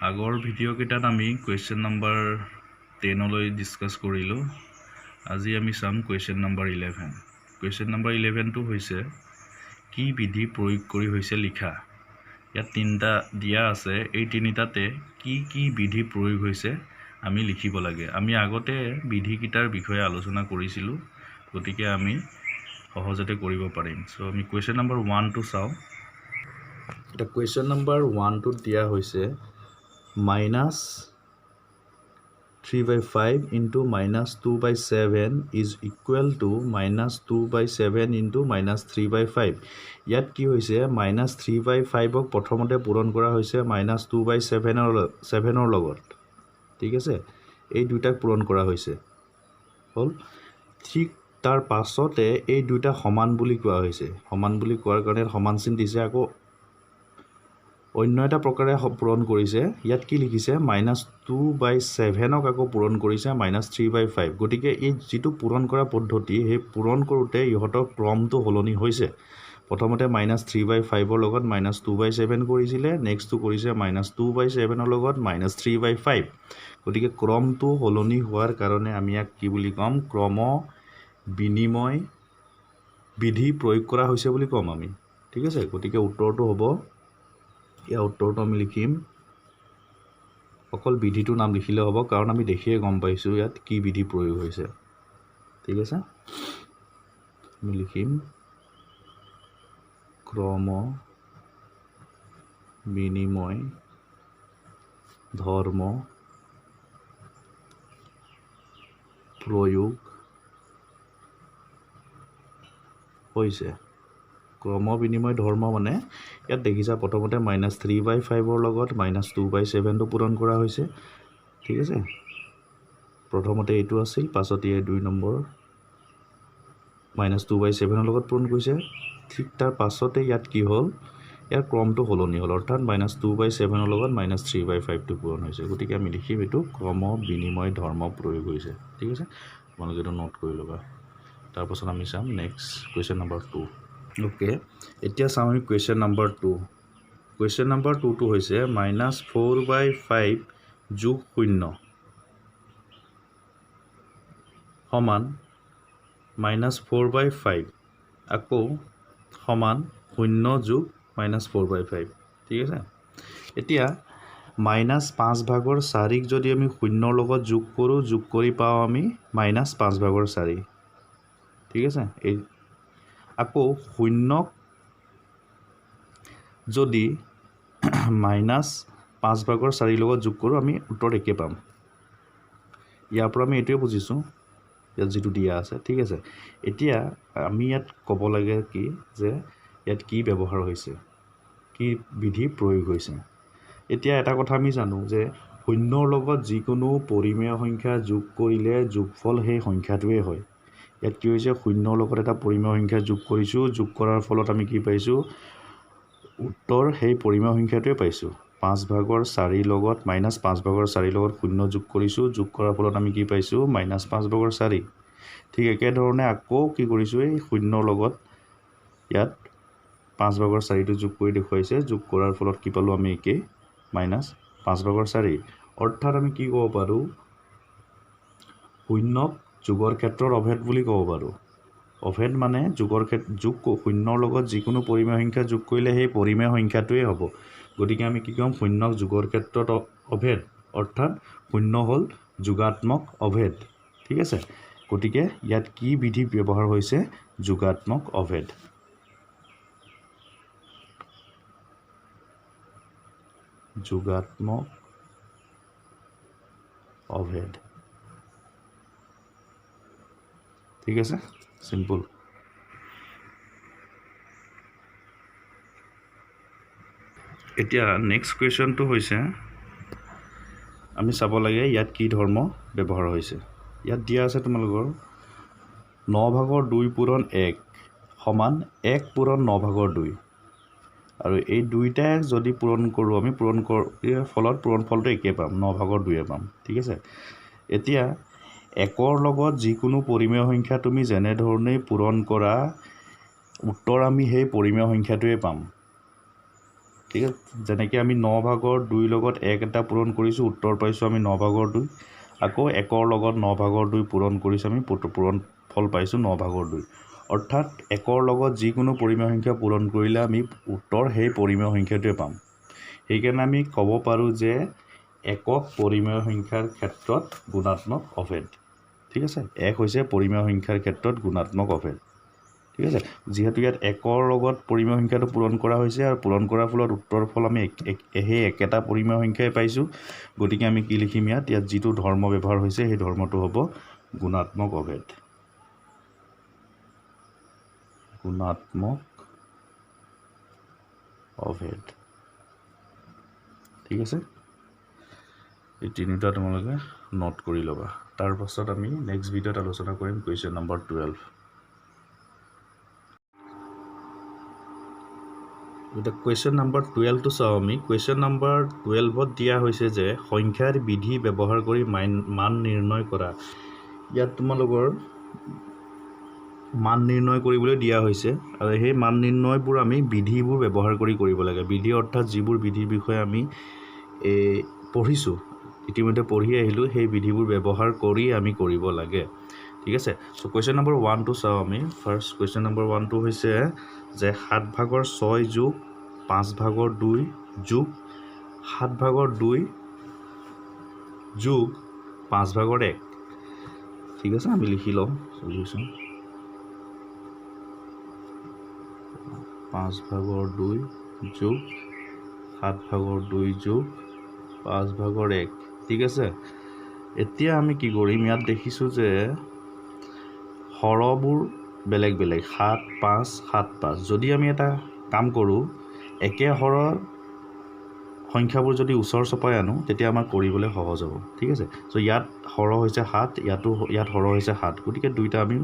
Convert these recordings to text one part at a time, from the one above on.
আগৰ ভিডিঅ'কেইটাত আমি question number 10লৈ discuss কৰিলোঁ। আজি আমি চাম কুৱেশ্যন নম্বৰ 11। কুৱেশ্যন নম্বৰ 11টো হৈছে কি বিধি প্ৰয়োগ কৰি হৈছে লিখা। ইয়াত তিনিটা দিয়া আছে, এই তিনিটাতে কি কি বিধি প্ৰয়োগ হৈছে আমি লিখিব লাগে। আমি আগতে বিধিকেইটাৰ বিষয়ে আলোচনা কৰিছিলোঁ, গতিকে আমি সহজতে কৰিব পাৰিম। চ' আমি কুৱেশ্যন নম্বৰ 1টো চাওঁ। এতিয়া কুৱেশ্যন নম্বৰ 1টোত দিয়া হৈছে minus 3/5 into minus 2/7 is equal to minus 2/7 into minus 3/5। ইয়াত কি হৈছে, মাইনাছ 3/5ক প্ৰথমতে পূৰণ কৰা হৈছে মাইনাছ 2/7ৰ লগত, ঠিক আছে, এই দুটাক পূৰণ কৰা হৈছে, হ'ল। ঠিক তাৰ পাছতে এই দুটা সমান বুলি কোৱা হৈছে। সমান বুলি কোৱাৰ কাৰণে সমান চিন দিছে। আকৌ অন্য এটা প্ৰকাৰে পূৰণ কৰিছে। ইয়াত কি লিখিছে, মাইনাছ 2/7ক আকৌ পূৰণ কৰিছে মাইনাছ 3/5। গতিকে এই যিটো পূৰণ কৰা পদ্ধতি, সেই পূৰণ কৰোঁতে ইহঁতৰ ক্ৰমটো সলনি হৈছে। প্ৰথমতে মাইনাছ 3/5ৰ লগত মাইনাছ 2/7 কৰিছিলে, নেক্সটটো কৰিছে মাইনাছ 2/7ৰ লগত মাইনাছ 3/5। গতিকে ক্ৰমটো সলনি হোৱাৰ কাৰণে আমি ইয়াক কি বুলি ক'ম, ক্ৰম বিনিময় বিধি প্ৰয়োগ কৰা হৈছে বুলি ক'ম আমি, ঠিক আছে। গতিকে উত্তৰটো হ'ব, ইয়াৰ উত্তৰটো আমি লিখিম, অকল বিধিটোৰ নাম লিখিলে হ'ব, কাৰণ আমি দেখিয়ে গম পাইছোঁ ইয়াত কি বিধি প্ৰয়োগ হৈছে, ঠিক আছে। আমি লিখিম ক্ৰম বিনিময় ধৰ্ম প্ৰয়োগ হৈছে। ক্ৰম বিনিময় ধৰ্ম মানে ইয়াত দেখিছা প্ৰথমতে মাইনাছ 3/5ৰ লগত মাইনাছ 2/7টো পূৰণ কৰা হৈছে, ঠিক আছে। প্ৰথমতে এইটো আছিল, পাছত এই 2 নম্বৰ মাইনাছ 2/7ৰ লগত পূৰণ কৰিছে। ঠিক তাৰ পাছতে ইয়াত কি হ'ল, ইয়াৰ ক্ৰমটো সলনি হ'ল, অৰ্থাৎ মাইনাছ 2/7ৰ লগত মাইনাছ 3/5টো পূৰণ হৈছে। গতিকে আমি লিখিম এইটো ক্ৰম বিনিময় ধৰ্ম প্ৰয়োগ হৈছে, ঠিক আছে। তোমালোকে এইটো নোট কৰি ল'বা। তাৰপাছত আমি চাম নেক্সট কুৱেশ্যন নম্বৰ 2। অ'কে, এতিয়া চাম আমি কুৱেশ্যন নম্বৰ 2। কুৱেশ্যন নম্বৰ 2টো হৈছে মাইনাছ 4/5 যোগ 0 সমান মাইনাছ 4/5 আকৌ সমান 0 যোগ মাইনাছ 4/5, ঠিক আছে। এতিয়া মাইনাছ 5/4ক যদি আমি 0ৰ লগত যোগ কৰোঁ, যোগ কৰি পাওঁ আমি মাইনাছ 5/4, ঠিক আছে। এই আকৌ 0ক যদি মাইনাছ 5/4ৰ লগত যোগ কৰোঁ, আমি উত্তৰ একে পাম। ইয়াৰ পৰা আমি এইটোৱে বুজিছোঁ, ইয়াত যিটো দিয়া আছে, ঠিক আছে। এতিয়া আমি ইয়াত ক'ব লাগে কি যে ইয়াত কি ব্যৱহাৰ হৈছে, কি বিধি প্ৰয়োগ হৈছে। এতিয়া এটা কথা আমি জানো যে 0ৰ লগত যিকোনো পৰিমেয় সংখ্যা যোগ কৰিলে যোগফল সেই সংখ্যাটোৱে হয়। ইয়াত কি হৈছে, 0ৰ লগত এটা পৰিমেয় সংখ্যা যোগ কৰিছোঁ, যোগ কৰাৰ ফলত আমি কি পাইছোঁ, উত্তৰ সেই পৰিমেয় সংখ্যাটোৱে পাইছোঁ। 5/4 লগত মাইনাছ 5/4 লগত 0 যোগ কৰিছোঁ, যোগ কৰাৰ ফলত আমি কি পাইছোঁ, মাইনাছ 5/4। ঠিক একেধৰণে আকৌ কি কৰিছোঁ, এই 0ৰ লগত ইয়াত 5/4টো যোগ কৰি দেখুৱাইছে, যোগ কৰাৰ ফলত কি পালোঁ আমি, একেই মাইনাছ 5/4। অৰ্থাৎ আমি কি ক'ব পাৰোঁ, 0ক যোগৰ ক্ষেত্ৰত অভেদ বুলি ক'ব পাৰোঁ। অভেদ মানে যোগৰ যোগ 0ৰ লগত যিকোনো পৰিমেয় সংখ্যা যোগ কৰিলে সেই পৰিমেয় সংখ্যাটোৱে হ'ব। গতিকে আমি কি ক'ম, 0ক যোগৰ ক্ষেত্ৰত অভেদ, অৰ্থাৎ 0 হ'ল যোগাত্মক অভেদ, ঠিক আছে। গতিকে ইয়াত কি বিধি ব্যৱহাৰ হৈছে, যোগাত্মক অভেদ। যোগাত্মক অভেদ, ঠিক আছে, চিম্পল। এতিয়া নেক্সট কুৱেশ্যনটো হৈছে, আমি চাব লাগে ইয়াত কি ধৰ্ম ব্যৱহাৰ হৈছে। ইয়াত দিয়া আছে তোমালোকৰ 9/2 পূৰণ 1 সমান 1 পূৰণ 9/2, আৰু এই দুইটাই যদি পূৰণ কৰোঁ আমি, পূৰণ কৰাৰ ফলত পূৰণফলটো একে পাম, 9/2 পাম, ঠিক আছে। এতিয়া 1ৰ লগত যিকোনো পৰিমেয় সংখ্যা তুমি যেনেধৰণেই পূৰণ কৰা, উত্তৰ আমি সেই পৰিমেয় সংখ্যাটোৱে পাম। ঠিক আছে, যেনেকৈ আমি 9/2 লগত 1 এটা পূৰণ কৰিছোঁ, উত্তৰ পাইছোঁ আমি 9/2। আকৌ 1ৰ লগত 9/2 পূৰণ কৰিছোঁ, আমি পূৰণ ফল পাইছোঁ 9/2। অৰ্থাৎ 1ৰ লগত যিকোনো পৰিমেয় সংখ্যা পূৰণ কৰিলে আমি উত্তৰ সেই পৰিমেয় সংখ্যাটোৱে পাম। সেইকাৰণে আমি ক'ব পাৰোঁ যে একক পৰিমেয় সংখ্যাৰ ক্ষেত্ৰত গুণাত্মক অভেদ। ঠিক আছে, 1 হৈছে পৰিমেয় সংখ্যাৰ ক্ষেত্ৰত গুণাত্মক অভেদ। ঠিক আছে, যিহেতু ইয়াত 1ৰ লগত পৰিমেয় সংখ্যাটো পূৰণ কৰা হৈছে আৰু পূৰণ কৰাৰ ফলত উত্তৰ ফল আমি সেই একেটা পৰিমেয় সংখ্যাই পাইছোঁ। গতিকে আমি কি লিখিম ইয়াত, ইয়াত যিটো ধৰ্ম ব্যৱহাৰ হৈছে সেই ধৰ্মটো হ'ব গুণাত্মক অভেদ। গুণাত্মক অভেদ। ঠিক আছে, এই তিনিটা তোমালোকে নোট কৰি ল'বা। তাৰপাছত আমি নেক্সট ভিডিঅ'ত আলোচনা কৰিম কুৱেশ্যন নম্বৰ 12। এতিয়া কুৱেশ্যন নম্বৰ 12টো চাওঁ আমি। কুৱেশ্যন নম্বৰ 12ত দিয়া হৈছে যে সংখ্যাৰ বিধি ব্যৱহাৰ কৰি মান নিৰ্ণয় কৰা। ইয়াত তোমালোকৰ মান নিৰ্ণয় কৰিবলৈ দিয়া হৈছে আৰু সেই মান নিৰ্ণয়বোৰ আমি বিধিবোৰ ব্যৱহাৰ কৰি কৰিব লাগে। বিধি অৰ্থাৎ যিবোৰ বিধিৰ বিষয়ে আমি পঢ়িছোঁ, ইতিমধ্যে পঢ়ি আহিলোঁ, সেই বিধিবোৰ ব্যৱহাৰ কৰি আমি কৰিব লাগে। ঠিক আছে, চ' কুৱেশ্যন নম্বৰ 1টো চাওঁ আমি। ফাৰ্ষ্ট কুৱেশ্যন নম্বৰ 1টো হৈছে যে 7/6 যোগ 5/2 যোগ 7/2 যোগ 5/1। ঠিক আছে, আমি লিখি লওঁ চলিউশ্যন। 5/2 যোগ 7/2 যোগ 5/1। ঠিক আছে, এতিয়া আমি কি কৰিম, ইয়াত দেখিছোঁ যে হৰবোৰ বেলেগ বেলেগ, 7 5 7 5। যদি আমি এটা কাম কৰোঁ, একে হৰৰ সংখ্যাবোৰ যদি ওচৰ চপাই আনো তেতিয়া আমাৰ কৰিবলৈ সহজ হ'ব। ঠিক আছে, চ' ইয়াত হৰ হৈছে 7, ইয়াত হৰ হৈছে 7, গতিকে দুইটা আমি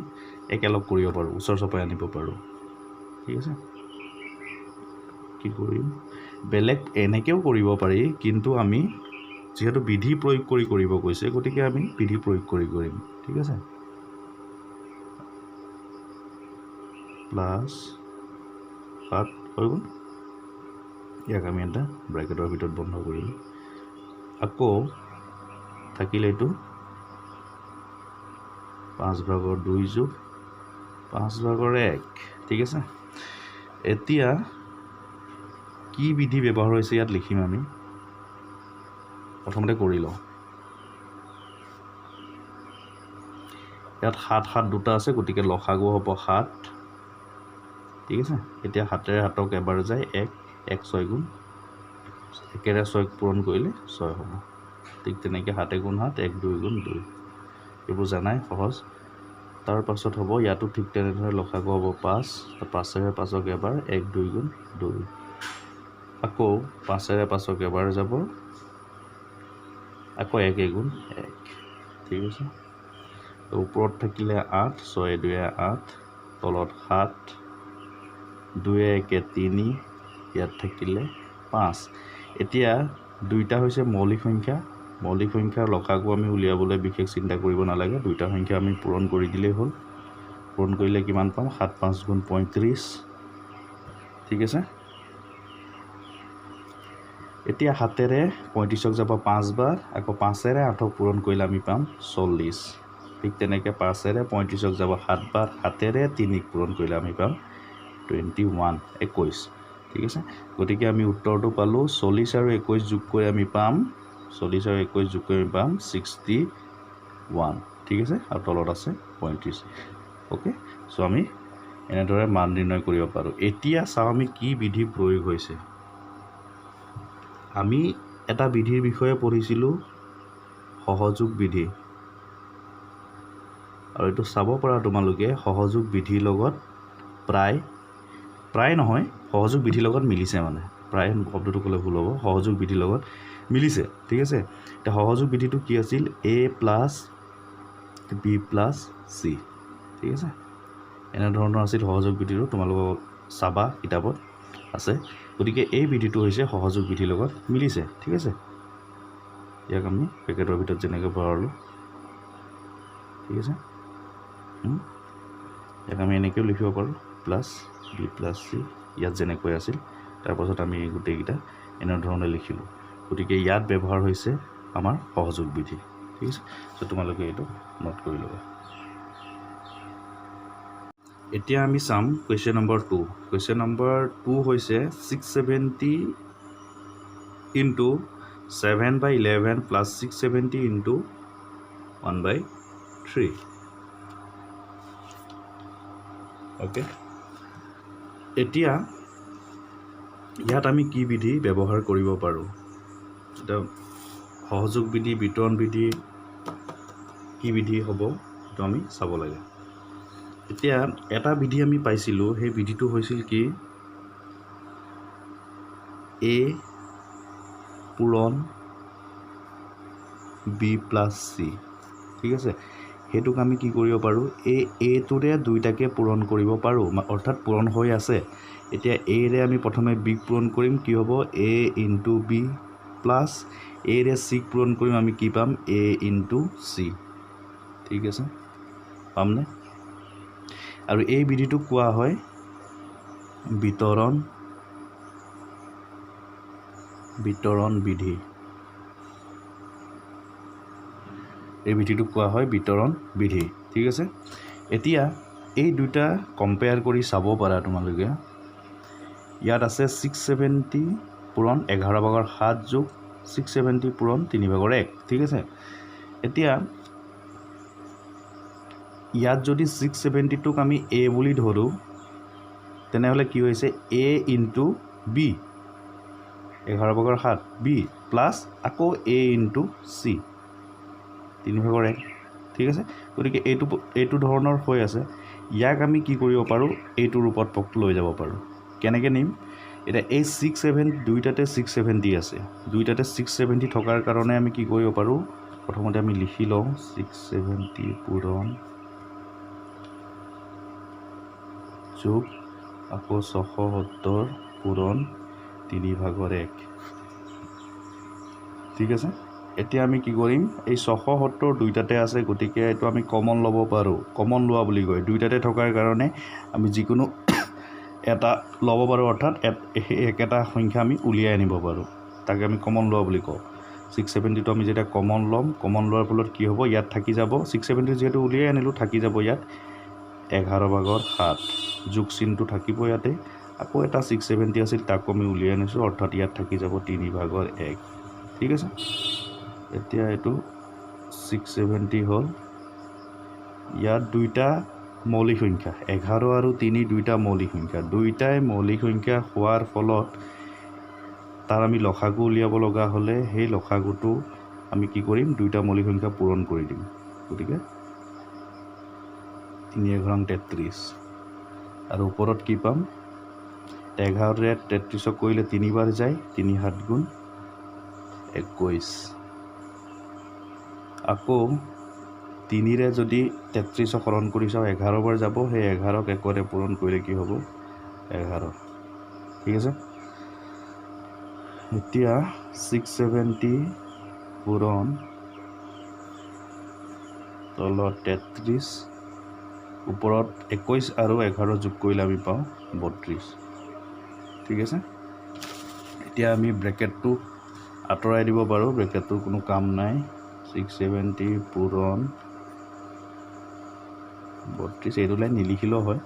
একেলগ কৰিব পাৰোঁ, ওচৰ চপাই আনিব পাৰোঁ। ঠিক আছে, কি কৰিম, বেলেগ এনেকৈও কৰিব পাৰি, কিন্তু আমি যিহেতু বিধি প্ৰয়োগ কৰি কৰিব কৈছে, গতিকে আমি বিধি প্ৰয়োগ কৰি কৰিম। ঠিক আছে, প্লাছ 7 হৈ গ'ল। ইয়াক আমি এটা ব্ৰেকেটৰ ভিতৰত বন্ধ কৰিলোঁ। আকৌ থাকিল এইটো 5/2 যোগ 5/1। ঠিক আছে, এতিয়া কি বিধি ব্যৱহাৰ হৈছে ইয়াত লিখিম আমি। প্ৰথমতে কৰি লওঁ। ইয়াত 7 7 দুটা আছে, গতিকে লসাগু হ'ব 7। ঠিক আছে, এতিয়া 7ৰে 7ক এবাৰ যায় 1, 1 6 গুণ, 1ৰে 6 পূৰণ কৰিলে 6 হ'ব। ঠিক তেনেকৈ 7 গুণ 7, 1 2 গুণ 2, এইবোৰ জানাই সহজ। তাৰ পাছত হ'ব ইয়াতো ঠিক তেনেদৰে লসাগু হ'ব 5, 5ৰে 5ক এবাৰ 1 2 গুণ 2, আকৌ 5ৰে 5ক এবাৰ যাব, আকৌ 1 1 গুণ 1। ঠিক আছে, ওপৰত থাকিলে 8, 6 2 8, তলত 7, 2 1 3, ইয়াত থাকিলে 5। এতিয়া দুইটা হৈছে মৌলিক সংখ্যা, মৌলিক সংখ্যাৰ লসাগু আমি উলিয়াবলৈ বিশেষ চিন্তা কৰিব নালাগে, দুইটা সংখ্যা আমি পূৰণ কৰি দিলেই হ'ল। পূৰণ কৰিলে কিমান পাম, 7 5 গুণ 35। ঠিক আছে, এতিয়া 7ৰে 35ক যাব 5 বাৰ, আকৌ 5ৰে 8ক পূৰণ কৰিলে আমি পাম 40। ঠিক তেনেকৈ 5ৰে 35ক যাব 7 বাৰ, 7ৰে 3ক পূৰণ কৰিলে আমি পাম 21, 21। ঠিক আছে, গতিকে আমি উত্তৰটো পালোঁ 40 আৰু 21 যোগ কৰি আমি পাম, 40 আৰু 21 যোগ কৰি আমি পাম 61। ঠিক আছে, আৰু তলত আছে 35। অ'কে, চ' আমি এনেদৰে মান নিৰ্ণয় কৰিব পাৰোঁ। এতিয়া চাওঁ আমি কি বিধি প্ৰয়োগ হৈছে। আমি এটা বিধিৰ বিষয়ে পঢ়িছিলোঁ, সহযোগ বিধি, আৰু এইটো চাব পাৰা তোমালোকে সহযোগ বিধিৰ লগত প্ৰায় প্ৰায় নহয়, সহযোগ বিধিৰ লগত মিলিছে, মানে প্ৰায় শব্দটো ক'লে ভুল হ'ব, সহযোগ বিধিৰ লগত মিলিছে। ঠিক আছে, এতিয়া সহযোগ বিধিটো কি আছিল, A plus B plus C. ঠিক আছে, এনেধৰণৰ আছিল সহযোগ বিধিটো, তোমালোকক চাবা কিতাপত আছে। গতিকে এই বিধিটো হৈছে সহযোগ বিধিৰ লগত মিলিছে। ঠিক আছে, ইয়াক আমি পেকেটৰ ভিতৰত যেনেকৈ ভৰালোঁ। ঠিক আছে, ইয়াক আমি এনেকৈও লিখিব পাৰোঁ, প্লাছ বি প্লাছ চি, ইয়াত যেনেকৈ আছিল তাৰপাছত আমি গোটেইকেইটা এনেধৰণে লিখিলোঁ। গতিকে ইয়াত ব্যৱহাৰ হৈছে আমাৰ সহযোগ বিধি। ঠিক আছে, চ' তোমালোকে এইটো নোট কৰি ল'বা। এতিয়া আমি চাম question number 2। Question number 2 হৈছে 670 into 7 by 11 plus 670 into 1 by 3। Okay, এতিয়া ইয়াত আমি কি বিধি ব্যৱহাৰ কৰিব পাৰোঁ? এতিয়া সহযোগ বিধি, বিতৰণ বিধি, কি বিধি হ'ব সেইটো আমি চাব লাগে। এতিয়া এটা বিধি আমি পাইছিলোঁ, সেই বিধিটো হৈছিল কি? এ পূৰণ বি প্লাছ চি। ঠিক আছে, সেইটোক আমি কি কৰিব পাৰোঁ? এই এটোৰে দুইটাকে পূৰণ কৰিব পাৰোঁ, অৰ্থাৎ পূৰণ হৈ আছে। এতিয়া এৰে আমি প্ৰথমে বিক পূৰণ কৰিম, কি হ'ব? এ ইনটু বি প্লাছ এৰে চিক পূৰণ কৰিম, আমি কি পাম? এ ইনটু চি। ঠিক আছে, পামনে? আৰু এই বিধিটোক কোৱা হয় বিতৰণ বিধি। এই বিধিটোক কোৱা হয় বিতৰণ বিধি। ঠিক আছে, এতিয়া এই দুটা কম্পেয়াৰ কৰি চাব পাৰা তোমালোকে। ইয়াত আছে 670 পূৰণ 11 ভাগৰ 7 যোগ 670 পূৰণ 3 ভাগৰ 1। ঠিক আছে, এতিয়া ইয়াত যদি 670টোক আমি এ বুলি ধৰোঁ, তেনেহ'লে কি হৈছে? এ ইনটু বি 11 ভাগৰ 7 বি প্লাছ আকৌ এ ইনটু চি 3 ভাগৰ 1। ঠিক আছে, গতিকে এইটো ধৰণৰ হৈ আছে। ইয়াক আমি কি কৰিব পাৰোঁ? এইটো ৰূপত লৈ যাব পাৰোঁ। কেনেকৈ নিম? এতিয়া এই ছিক্স ছেভেন দুইটাতে 670 আছে। দুইটাতে 670 থকাৰ কাৰণে আমি কি কৰিব পাৰোঁ? প্ৰথমতে আমি লিখি লওঁ 670 পূৰণ যোগ আকৌ 670 পূৰণ 3 ভাগৰ 1। ঠিক আছে, এতিয়া আমি কি কৰিম? এই 670 দুইটাতে আছে, গতিকে এইটো আমি কমন ল'ব পাৰোঁ। কমন লোৱা বুলি কয়। দুইটাতে থকাৰ কাৰণে আমি যিকোনো এটা ল'ব পাৰোঁ, অৰ্থাৎ একেটা সংখ্যা আমি উলিয়াই আনিব পাৰোঁ, তাকে আমি কমন লোৱা বুলি কওঁ। 670টো আমি যেতিয়া কমন ল'ম, কমন লোৱাৰ ফলত কি হ'ব? ইয়াত থাকি যাব 670, যিহেতু উলিয়াই আনিলোঁ, থাকি যাব ইয়াত 11 ভাগৰ 7, যোগ চিনটো থাকিব ইয়াতে। আকৌ এটা 670 আছিল, তাকো আমি উলিয়াই আনিছোঁ, অৰ্থাৎ ইয়াত থাকি যাব 3 ভাগৰ 1। ঠিক আছে, এতিয়া এইটো 670 হ'ল। ইয়াত দুইটা মৌলিক সংখ্যা, 11 আৰু 3 দুইটা মৌলিক সংখ্যা। দুইটাই মৌলিক সংখ্যা হোৱাৰ ফলত তাৰ আমি লসাগু উলিয়াব লগা হ'লে সেই লসাগুটো আমি কি কৰিম? দুইটা মৌলিক সংখ্যা পূৰণ কৰি দিম। গতিকে 3 11 33 আৰু ওপৰত কি পাম? 11ৰে 33ক কৰিলে তিনিবাৰ যায়, 3 7 গুণ 21। আকৌ 3ৰে যদি 33ক হৰণ কৰি চাওঁ, 11 বাৰ যাব, সেই 11ক 1ৰে পূৰণ কৰিলে কি হ'ব? 11। ঠিক আছে, এতিয়া 670 পূৰণ তলত 33, ওপৰত 21 আৰু 11 যোগ কৰিলে আমি পাওঁ 32। ঠিক আছে, এতিয়া আমি ব্ৰেকেটটো আঁতৰাই দিব পাৰোঁ, ব্ৰেকেটটোৰ কোনো কাম নাই। 670 পূৰণ 32, এইটো লাইন নিলিখিলেও হয়,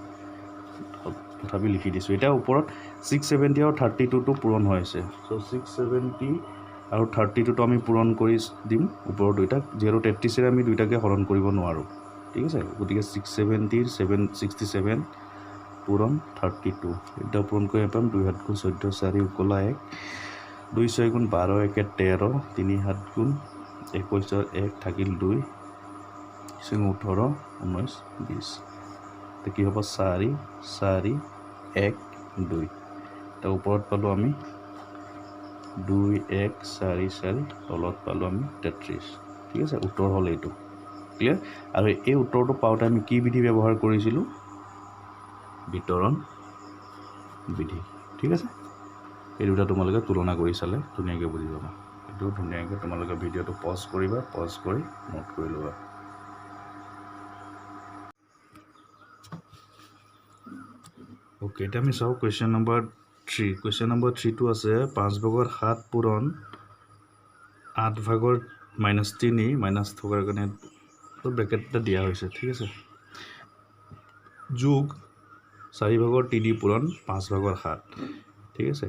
তথাপি লিখি দিছোঁ। এতিয়া ওপৰত 670 আৰু 32টো পূৰণ হৈ আছে। চ' 670 আৰু 32টো আমি পূৰণ কৰি দিম ওপৰৰ দুইটাক, যিহেতু 33ৰে আমি দুইটাকে হৰণ কৰিব নোৱাৰোঁ। ঠিক আছে, গতিকে 670ৰ 7 67 পূৰণ 32, এতিয়া পূৰণ কৰি পাম 2 7 গুণ 14, 4 উকলা 1, 2 6 গুণ 12, 1 13, 3 7 গুণ 21ৰ 1 থাকিল 2, 6 18, 19, 20। এতিয়া কি হ'ব? 4 4 1 2। এতিয়া ওপৰত পালোঁ আমি 2 1 4 4, তলত পালোঁ আমি 33। ঠিক আছে, উত্তৰ হ'ল এইটো। ক্লিয়াৰ? আৰু এই উত্তৰটো পাওঁতে আমি কি বিধি ব্যৱহাৰ কৰিছিলোঁ? বিতৰণ বিধি। ঠিক আছে, এই দুটা তোমালোকে তুলনা কৰি চালে ধুনীয়াকৈ বুজি পাবা। এইটো ধুনীয়াকৈ তোমালোকে ভিডিঅ'টো পজ কৰিবা, পজ কৰি নোট কৰি ল'বা। অ'কে, এতিয়া আমি চাওঁ কুৱেশ্যন নম্বৰ 3, question number 3টো আছে 5 ভাগৰ 7 পূৰণ 8 ভাগৰ মাইনাছ 3, মাইনাছ থকাৰ কাৰণে ব্ৰেকেট এটা দিয়া হৈছে, ঠিক আছে, যোগ 4 ভাগৰ 3 পূৰণ 5 ভাগৰ 7, ঠিক আছে।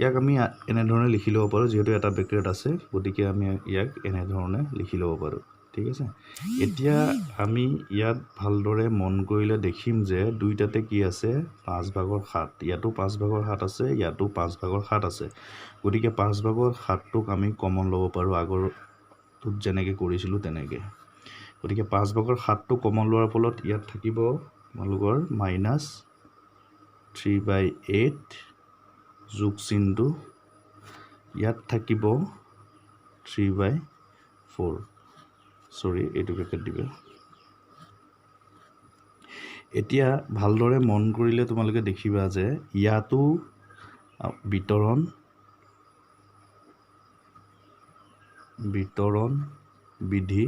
ইয়াক আমি এনেধৰণে লিখি ল'ব পাৰোঁ, যিহেতু এটা ব্ৰেকেট আছে গতিকে আমি ইয়াক এনেধৰণে লিখি ল'ব পাৰোঁ, ঠিক আছে। এতিয়া আমি ইয়াত ভালদৰে মন কৰিলে দেখিম যে দুইটাতে কি আছে 5 ভাগৰ 7, ইয়াতো 5 ভাগৰ 7 আছে, ইয়াতো 5 ভাগৰ 7 আছে, গতিকে 5 ভাগৰ 7টোক আমি কমন ল'ব পাৰোঁ আগৰটোত যেনেকৈ কৰিছিলোঁ তেনেকৈ। গতিকে 5 ভাগৰ 7টো কমন লোৱাৰ ফলত ইয়াত থাকিব তোমালোকৰ মাইনাছ 3/8 যোগ চিনটো, ইয়াত থাকিব 3/4, চৰি এইটো ব্ৰেকেট দিবা। এতিয়া ভালদৰে মন কৰিলে তোমালোকে দেখিবা যে ইয়াতো বিতৰণ বিতৰণ বিধি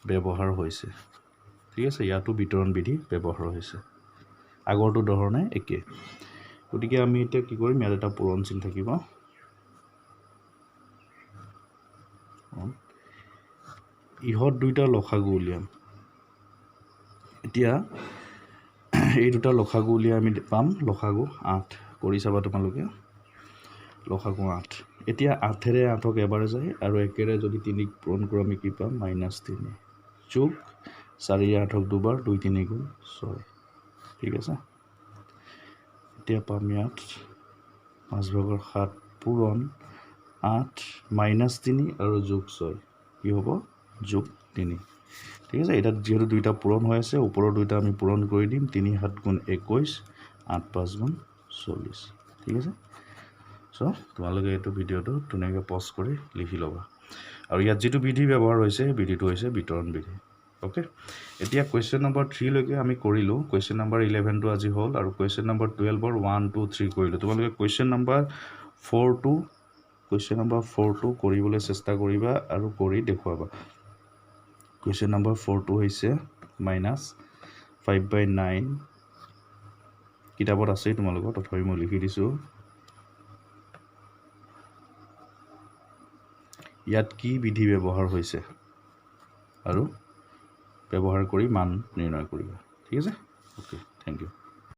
ব্যৱহাৰ হৈছে, ঠিক আছে, ইয়াতো বিতৰণ বিধি ব্যৱহাৰ হৈছে আগৰটো ধৰণে একে। গতিকে আমি এতিয়া কি কৰিম, ইয়াত এটা পূৰণ চিন থাকিব, ইহঁত দুইটা লসাগু উলিয়াম। এতিয়া এই দুটা লসাগু উলিয়াই আমি পাম লসাগু 8, কৰি চাবা তোমালোকে, লসাগু 8। এতিয়া 8-ৰে 8ক এবাৰ যায় আৰু একেৰে যদি 3ক পূৰণ কৰোঁ আমি কি পাম মাইনাছ 3 যোগ 4 8ক দুবাৰ 2 3 গুণ 6, ঠিক আছে। এতিয়া পাম ইয়াত 5 ভাগৰ 7 পূৰণ 8 মাইনাছ 3 আৰু যোগ 6 কি হ'ব যোগ 3, ঠিক আছে। এতিয়া যিহেতু দুইটা পূৰণ হৈ আছে ওপৰৰ দুইটা আমি পূৰণ কৰি দিম, 3 7 গুণ 21, 8 5 গুণ 40, ঠিক আছে। চ' তোমালোকে এইটো ভিডিঅ'টো ধুনীয়াকৈ পজ কৰি লিখি ল'বা। আৰু ইয়াত যিটো বিধি ব্যৱহাৰ হৈছে সেই বিধিটো হৈছে বিতৰণ বিধি, অ'কে। এতিয়া কুৱেশ্যন নম্বৰ 3লৈকে আমি কৰিলোঁ, কুৱেশ্যন নম্বৰ 11টো আজি হ'ল আৰু কুৱেশ্যন নম্বৰ 12ৰ 1 2 3 কৰিলোঁ। তোমালোকে কুৱেশ্যন নম্বৰ 4টো কৰিবলৈ চেষ্টা কৰিবা আৰু কৰি দেখুৱাবা। কুৱেশ্যন নম্বৰ 4টো হৈছে মাইনাছ 5/9, কিতাপত আছেই তোমালোকৰ, তথাপি মই লিখি দিছোঁ। ইয়াত কি বিধি ব্যৱহাৰ হৈছে আৰু ব্যৱহাৰ কৰি মান নিৰ্ণয় কৰিবা, ঠিক আছে। Okay, thank you.